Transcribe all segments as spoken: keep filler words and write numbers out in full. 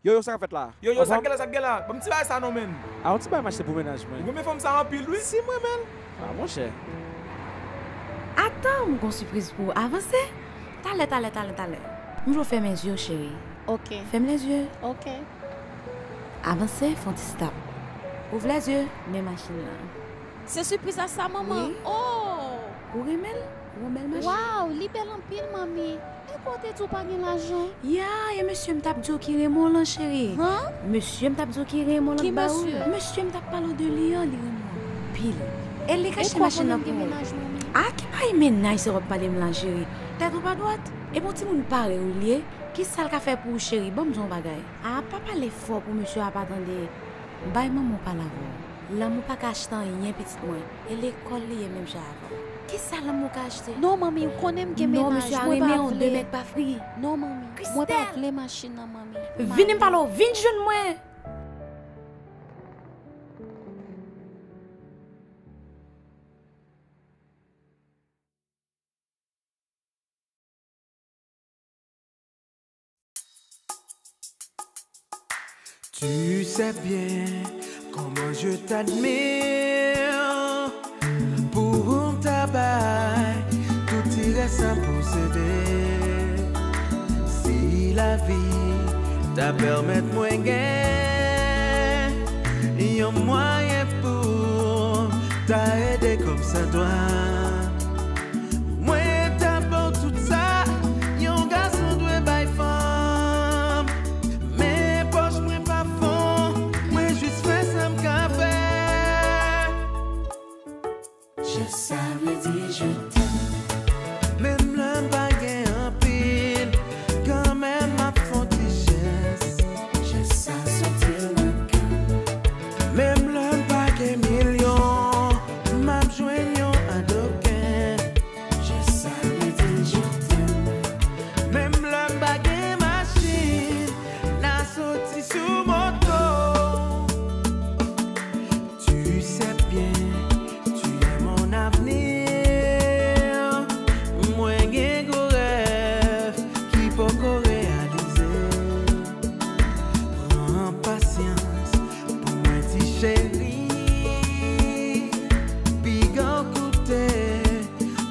Yo, yo, sa k ap fèt la? Yo, yo, sa k gen la, sa k gen la? Ban m ti bagay sa non, menn. A, yon ti bagay m achte pou mennaj mwen. Ou renmen fanm sa anpil, wi. Si mwen, menn. A, monchè. Atan, m gon sipriz pou ou. Avanse. Talè, talè, talè, talè. M vle w fèmen zye w, cheri. Ok. Fèm lèzye. Ok. Avanse, fè yon ti stop. Ouvè lèzye, men machin lan. Se sipriz la sa, manman? Wi. Oh! Ou renmen l? Ou yon bèl machin. Waw, li bèl anpil, manmi. E kote di w pa gen lajan? Ya, e mesye m t ap di w ki renmen w lan, cheri. Han? Mesye m t ap di w ki renmen w lan. Ki ba ou? Mesye? Mesye m t ap pale w de li an, li renmen w anpil. E li ka achte machin nan pou ou. A, ki bagay mennaj sa w ap pale m la, cheri? Tèt ou pa dwat? E bon timoun parèy ou li ye? Kisa l ka fè pou ou, cheri? Ban m di w yon bagay. A, pa pale fò pou mesye a pa tande. Bay manman w pale avè w. Lanmou pa ka achte anyen, pitit mwen. E lekòl li ye menm jan avè w. Kisa lanmou ka achte? Non, manmi, ou konnen m gen mennaj, mwen pa vle. Non, mesye a renmen w, de mèt pa fri. Non, manmi, mwen pa vle machin nan, manmi. Vini m pale w, vin jwenn mwen. Tu sais bien comment je t'admire. Pou m ta bay tout ti rès sa m posede. Si lavi ta pèmèt mwen gen yon mwayen pou ta ede kòm sa dwa, mwen ta ba w tout sa yon gason dwe bay fanm. Men pòch mwen pa fon, mwen jis fè sa m ka fè. Je savais dire je t'aime. Menm lè m pa gen anpil, kanmenm m ap fè yon ti jès. Je sais sortir le cœur. Menm lè m pa gen milyon, m ap jwenn yon adoken. Je savais dire je t'aime. Menm lè m pa gen machin, n a soti sou moto. Tu sais bien, tu es mon avenir. Mwen gen gwo rèv ki poko reyalize. Pran pasyans pou mwen, ti cheri. Piga w koute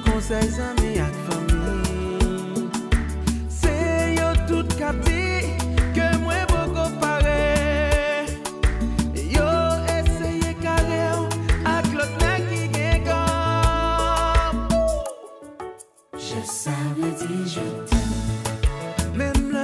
konsèy zanmi ak fanmi. Se yo tout k ap di ke mwen poko pare. Yo eseye kare w ak lòt nèg ki gen kòb. Je savais dire je t'aime. Menm lè